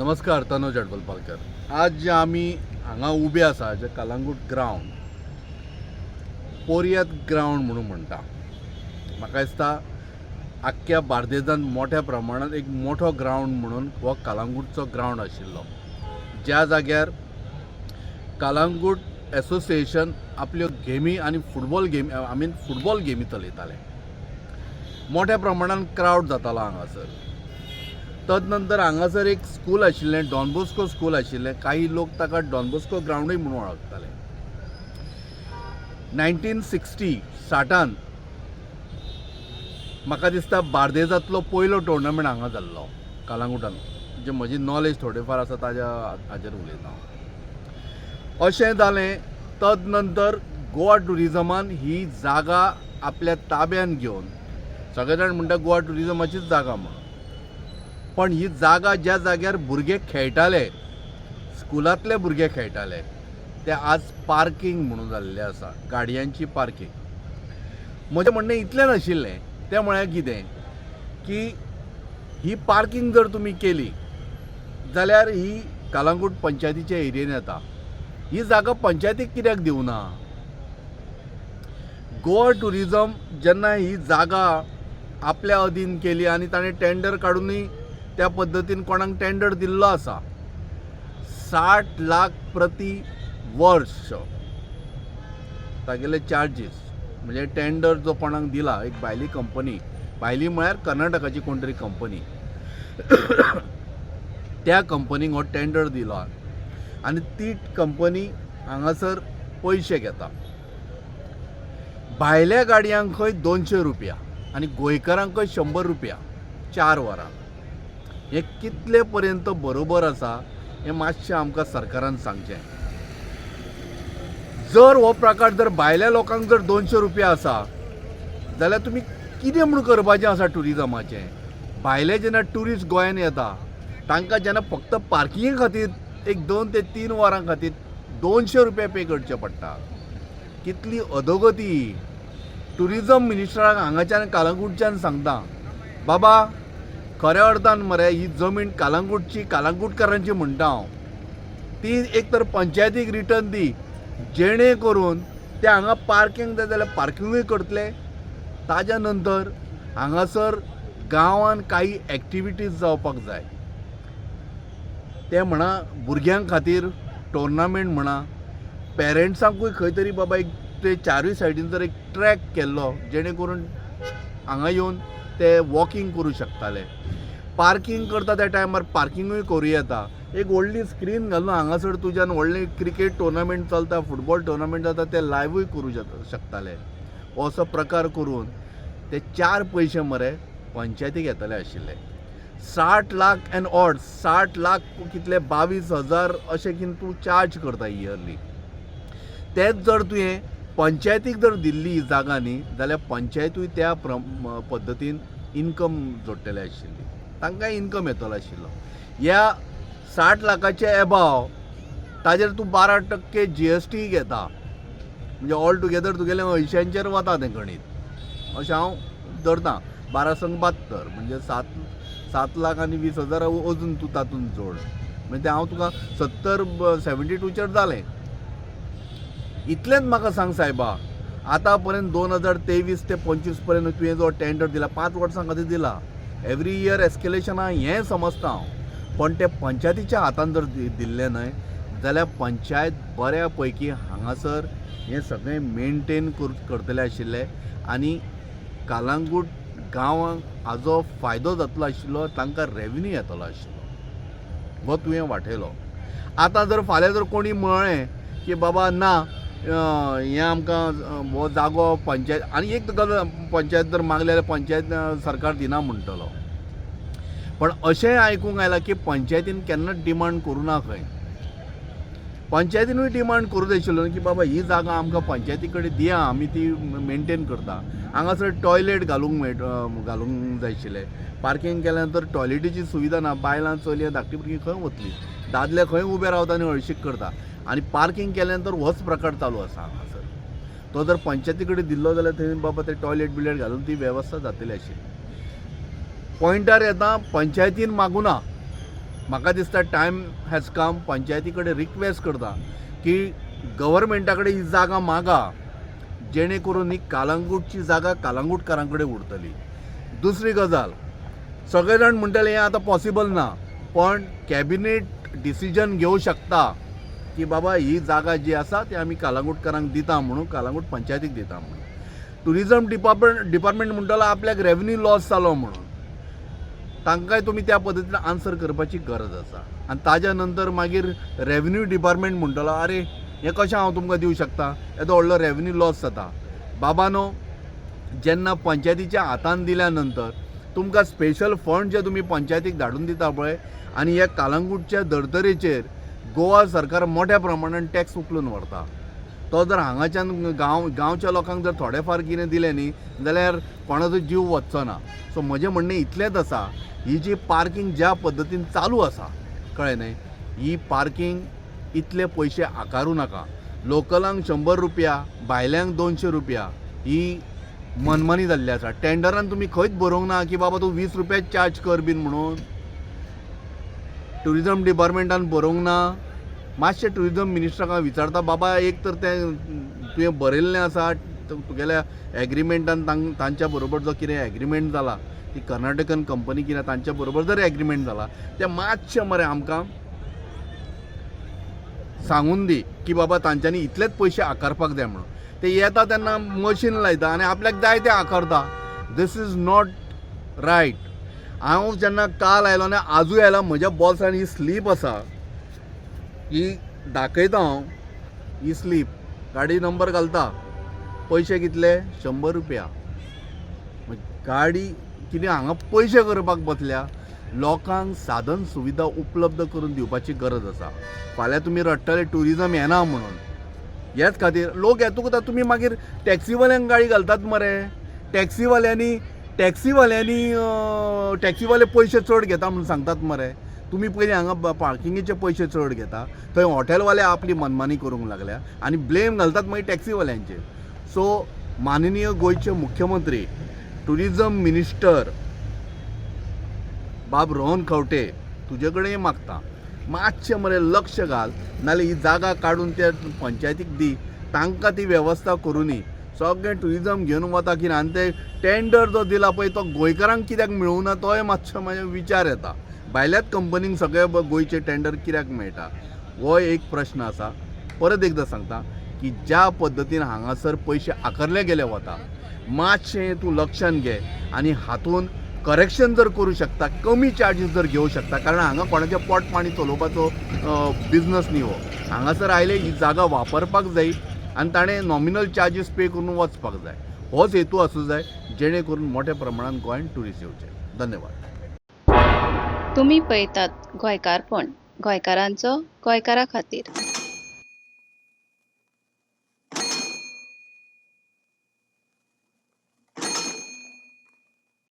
नमस्कार, तनोज अडबलपालकर. आज जे आमी हांगा उबे आसा, जे कलांगूट ग्रावंड, पोरयात ग्रावंड म्हणून म्हणटा, म्हाका दिसता आख्ख्या बार्देजान मोठ्या प्रमाणात एक मोठो ग्रावंड म्हणून हो कलांगूटचो ग्रावंड आशिल्लो, ज्या जाग्यार कलांगूट एसोसिएशन आपल्यो गेमी आनी फुटबॉल गेमी, I mean football गेमी चलयताले. मोठ्या प्रमाणान क्रावड जातालो हांगासर. तदनंतर हांगासर एक स्कूल आशिल्लें, डॉन बॉस्को स्कूल आशिल्लें. काही लोक ताका डॉन बॉस्को ग्रावंडूय म्हणून वळखताले. 1960 साठान म्हाका दिसता बार्देजांतलो पयलो टुर्नामेंट हांगा जाल्लो कलांगुटान. जे म्हजी नॉलेज थोडेफार आसा ताज्या हाजेर उलयता हांव. अशें जालें. तदनंतर गोवा ट्युरिजमान ही जागा आपल्या ताब्यान घेवन, सगळे जाण म्हणटा गोवा ट्युरिजमाचीच जागा म्हणून, पण ही जागा ज्या जाग्यार भुरगे खेळटाले, स्कुलांतले भुरगे खेळटाले, ते आज पार्कींग म्हणून जाल्लें आसा, गाडयांची पार्कींग. म्हजें म्हणणें इतलें नाशिल्लें. तें म्हळ्यार कितें की ही पार्कींग जर तुमी केली जाल्यार ही कलांगूट पंचायतीच्या एरियेन येता. ही जागा पंचायतीक कित्याक दिवना? गोवा ट्युरिजम जेन्ना ही जागा आपल्या अधीन केली आनी ताणें टेंडर काडुनूय त्या पद्दतीन कोणाक टेंडर दिल्लो आसा, 60 लाख प्रति वर्ष तागेले चार्जीस. म्हणजे टेंडर जो कोणाक दिला, एक भायली कंपनी, भायली म्हळ्यार कर्नाटकाची कोण तरी कंपनी, त्या कंपनीक हो टेंडर दिला आनी ती कंपनी हांगासर पयशे घेता. भायल्या गाडयांक खंय 200 रुपया आनी गोंयकारांक खंय 100 रुपया 4 वरां. हें कितले पर्यंत बरोबर आसा हें मातशें आमकां सरकारान सांगचें. जर हो प्रकार जर भायल्या लोकांक जर 200 रुपया आसा जाल्यार तुमी कितें म्हूण करपाचें आसा ट्युरिजमाचें? भायले जेन्ना ट्युरिस्ट गोंयान येता, तांकां जेन्ना फक्त पार्किंगे खातीर एक 2 ते 3 वरां खातीर 200 रुपया पे करचे पडटा, कितली अधोगती! ट्युरिजम मिनिस्टराक हांगाच्यान कालंगूटच्यान सांगता, बाबा, खऱ्या अर्थान मरे ही जमीन कालंगूटची, कालंगूटकारांची म्हणटा हांव, ती एक तर पंचायतीक रिटर्न दी, जेणे करून ते हांगा पार्कींग जाय जाल्यार पार्किंगूय करतले. ताज्या नंतर हांगासर गांवान काही एक्टिविटीज जावपाक जाय, ते म्हणा भुरग्यां खातीर टोर्नामेंट म्हणा, पेरंट्सांकूय खंय तरी बाबा एक ते चारूय सायडीन जर एक ट्रॅक केल्लो, जेणे करून हांगा येवन ते वॉकींग करूं शकताले. पार्कींग करता त्या टायमार पार्किंगूय करूं येता. एक व्हडली स्क्रीन घालून हांगासर तुज्यान व्हडले क्रिकेट टुर्नामेंट चलता, फुटबॉल टुर्नामेंट जाता, ते लायवूय करूं शकताले. हो असो प्रकार करून ते चार पयशे मरे पंचायतीक येतले आशिल्ले. 60 लाख एन ऑड, 60 लाख कितले 22 हजार अशें कितें तूं चार्ज करता इयरली. तेच जर तुवें पंचायतीक जर दिल्ली ही जागा न्ही जाल्यार पंचायतूय त्या पद्दतीन इनकम जोडटले आशिल्ली, तांकां इनकम येतलो आशिल्लो. ह्या 60 लाखाचे एबाव ताजेर तूं 12% जीएसटी घेता, म्हणजे ऑल टुगेदर तुगेलें अंयशांचेर वता तें गणीत अशें हांव धरता. 12 संग 72, म्हणजे 7 लाख आनी 20 हजार अजून तूं तातूंत जोड, म्हणजे तें हांव तुका 70, 72चेर जालें. इतलेंच म्हाका सांग सायबा, आतां पर्यंत 2023 ते 25 पर्यंत तुवें जो टेंडर दिला, 5 वर्सां खातीर दिला, एवरी इयर एस्केलेशन आहा हें समजता हांव, पण ते पंचायतीच्या हातान जर दिल्लें न्हय जाल्यार पंचायत बऱ्या पैकी हांगासर हें सगळें मेनटेन करतले आशिल्ले आनी कालांगूट गांवांक हाजो फायदो जातलो आशिल्लो, तांकां रेवेन्यू येतलो आशिल्लो. हो तुवें वाटयलो. आतां जर फाल्यां जर कोणी म्हळें की बाबा ना, हें आमकां हो जागो पंचायत, आनी एक गजाल, पंचायत जर मागले जाल्यार पंचायत सरकार दिना म्हणटलो, पण अशेंय आयकूंक आयलां की पंचायतीन केन्नाच डिमांड करूं ना खंय. पंचायतीनूय डिमांड करूं जाय आशिल्लो की बाबा ही जागा आमकां पंचायती कडेन दिया, आमी ती मेनटेन करता. हांगासर टॉयलेट घालूंक मेळटा, घालूंक जाय आशिल्लें. पार्कींग केल्या नंतर टॉयलेटीची सुविधा ना. बायलां, चलयां, धाकटी भुरगीं खंय वतलीं? दादले खंय उबे रावता आनी हळशीक करता आनी पार्कींग केल्या नंतर होच प्रकार चालू आसा हांगासर. तो जर पंचायती कडेन दिल्लो जाल्यार थंय बाबा ते टॉयलेट बिलेट घालून ती वेवस्था जातली आशिल्ली. पॉयंटार येता, पंचायतीन मागूना. म्हाका दिसता टायम हॅज कम. पंचायती कडेन रिक्वेस्ट करता की गव्हर्मेंटा कडेन ही जागा मागा, जेणे करून ही कालंगूटची जागा कालंगूटकारां कडेन उरतली. दुसरी गजाल, सगळे जाण म्हणटले हें आतां पॉसिबल ना, पण कॅबिनेट डिसिजन घेवं शकता की बाबा ही जागा जी आसा ती आमी कालंगूटकारांक दिता म्हणून, कालंगूट पंचायतीक दिता म्हणून. ट्युरिजम डिपार्टमेंट म्हणटलो आपल्याक रेवन्यू लॉस जालो म्हणून. तांकांय तुमी त्या पद्दतीन आन्सर करपाची गरज आसा. आनी ताज्या नंतर मागीर रेवन्यू डिपार्टमेंट म्हणटलो, आरे, हें कशें हांव तुमकां दिवं शकता, येदो व्हडलो रेवन्यू लॉस जाता. बाबानो, जेन्ना पंचायतीच्या हातान दिल्या नंतर तुमकां स्पेशल फंड जे तुमी पंचायतीक धाडून दिता पळय, आनी ह्या कालंगूटच्या धर्तरेचेर गोवा सरकार मोठ्या प्रमाणान टॅक्स उखलून व्हरता, तो जर हांगाच्यान गांवच्या लोकांक जर थोडे फार कितें दिलें न्ही जाल्यार कोणाचो जीव वचचो ना. सो म्हजें म्हणणें इतलेंच आसा, ही जी पार्कींग ज्या पद्दतीन चालू आसा, कळ्ळें न्ही, ही पार्कींग इतले पयशे आकारूं नाका. लोकलांक 100 रुपया, भायल्यांक 200 रुपया, ही मनमानी जाल्ली आसा. टेंडरान तुमी खंयच बरोवंक ना की बाबा तूं 20 रुपया चार्ज कर बीन म्हणून. ट्युरिजम डिपार्टमेंटान बरोवंक ना. मातशें ट्युरिजम मिनिस्टराक हांव विचारता, बाबा, एक तर तें तुवें बरयल्लें आसा तुगेल्या एग्रीमेंटान, तांच्या बरोबर जो कितें एग्रीमेंट जाला, ती कर्नाटकन कंपनी कितें तांच्या बरोबर जर एग्रीमेंट जाला, तें मातशें मरे आमकां सांगून दी की बाबा तांच्यांनी इतलेच पयशे आकारपाक जाय म्हणून. ते येता तेन्ना मशीन लायता आनी आपल्याक जाय ते आकारता. This is not right. हांव जेन्ना काल आयलो आनी आजूय आयला, म्हज्या बोल्सान ही स्लीप आसा, ही दाखयता हांव. ही स्लीप, गाडी नंबर घालता, पयशे कितले? 100 रुपया. गाडी कितें हांगा पयशे करपाक बसल्या? लोकांक साधन सुविधा उपलब्ध करून दिवपाची गरज आसा. फाल्यां तुमी रडटले ट्युरिजम येना म्हणून. हेच खातीर लोक येतकूच तुमी मागीर टॅक्सीवाल्यांक गाळी घालतात मरे. टॅक्सीवाल्यांनी टॅक्सीवाले पयशे चड घेता म्हणून सांगतात मरे. तुमी पयलीं हांगा पार्किंगेचे पयशे चड घेता, थंय हॉटेलवाले आपली मनमानी करूंक लागल्या आनी ब्लेम घालतात मागीर टॅक्सीवाल्यांचेर. सो माननीय गोंयचे मुख्यमंत्री, ट्युरिजम मिनिस्टर बाब रोहन खंवटे, तुजे कडेन मागता, मातशें मरे लक्ष घाल, नाल्यार ही जागा काडून त्या पंचायतीक दी, तांकां ती वेवस्था करुनी. सगळें ट्युरिजम घेवन वता कितें? आनी ते टेंडर जो दिला पळय, तो गोंयकारांक कित्याक मेळूंक ना, तोय मातसो म्हाजे विचार येता. भायल्याच कंपनींक सगळे गोंयचे टेंडर कित्याक मेळटा, हो एक प्रश्न आसा. परत एकदां सांगता की ज्या पद्दतीन हांगासर पयशे आकारले गेले वता, मातशें तूं लक्षान घे आनी हातून करेक्शन जर करूं शकता, कमी चार्जीस जर घेवं शकता, कारण हांगा कोणाचें पोट पाणी चलोवपाचो बिजनस न्ही हो. हांगासर आयले, ही जागा वापरपाक जाय आनी ताणें नॉमिनल चार्जीस पे करून वचपाक जाय. होच हेतू आसूं जाय, जेणे करून मोठ्या प्रमाणान गोंयान ट्युरिस्ट येवचे. धन्यवाद. तुमी पळयतात गोंयकारपण, गोंयकारांचो गोंयकारा खातीर.